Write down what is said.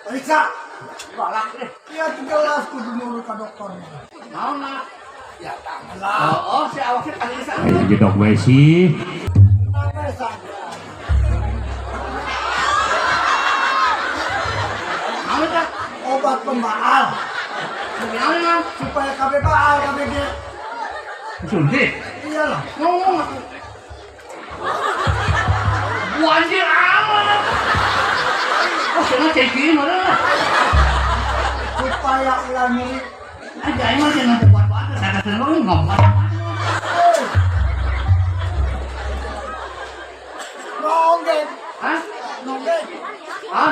Periksa. Balak deh. Ya jelas kudu nurut ka dokter. Naon nak? Ya tangan lah. Oh, si awaknya kali sana. Ayo jedok we sih. Kenapa saja? Naon eta? Obat pembaal Naon naon? Supaya KB baal KBG. Suntik. Iyalah. Ngomong aku. Anjir amat. Oh, cenah cekin mana? Supaya ulah nyeri. Aja aing mah cenah buat buat saya kata lu ngomong. Nonggeng, Hah? nonggeng. Hah?